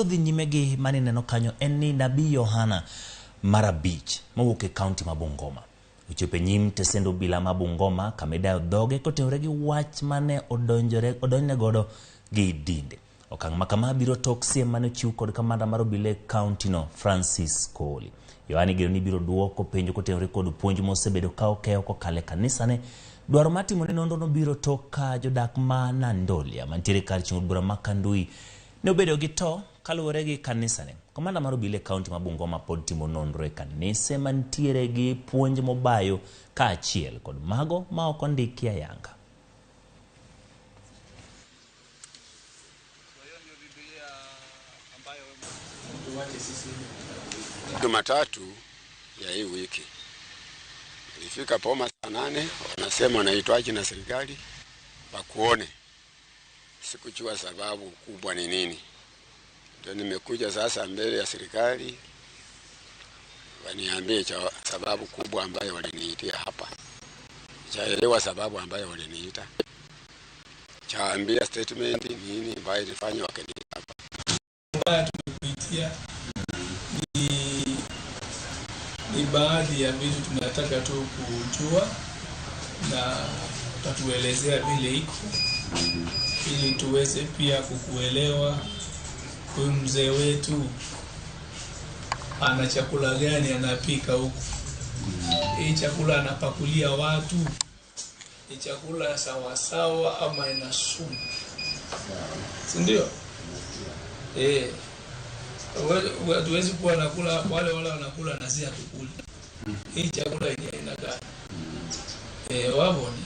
Dhi nyime gi mane ineno kanyo en ni Nabii Yohana mar abich mowuok e kaunti ma Bungoma ochopo e nyim tesend obila ma Bungoma kama idayo dhoge kotenore gi wach mane odonjore odonjne godo gi dinde. Okang' ma kama biro tok siem mane ochiw kod kamanda mar obila e kaunti no Francis Kooli. Yohana igeno ni biro duoko penjo kotenore kod puonj mosebedo ka okeyo kokalo e kanisane. Dwaro mar timone nonro no biro tok ka jodak ma Nandolia mantiere kar chung' od bura ma Kandui ne obedo gi to kaluwore gi kanisane. Komanda mar obila e kaunti ma Bungoma pod timo nonro e kanise mantiere gi puonj mobayo kaachiel kod mago ma ok ondiki ayanga. Jumatatu ya hii wiki nilifika Poma saa 8, wanasema wanaitwaje na serikali wakuone. Sikujua sababu kubwa ni nini, ndio nimekuja sasa mbele ya serikali waniambie cha sababu kubwa ambayo waliniitia hapa. Chaelewa sababu ambayo waliniita, chaambia statement nini ambayo ilifanya wakaniita hapa. Ambayo tumekuitia ni baadhi ya vitu tunataka tu kujua na utatuelezea vile iko ili tuweze pia kukuelewa. Huyu mzee wetu ana chakula gani anapika huku? Hii chakula anapakulia watu ni chakula sawasawa ama ina sumu, si ndio? Hatuwezi kuwa nakula wale wanakula na si hatukuli. Hii chakula ni aina gani? Waboni.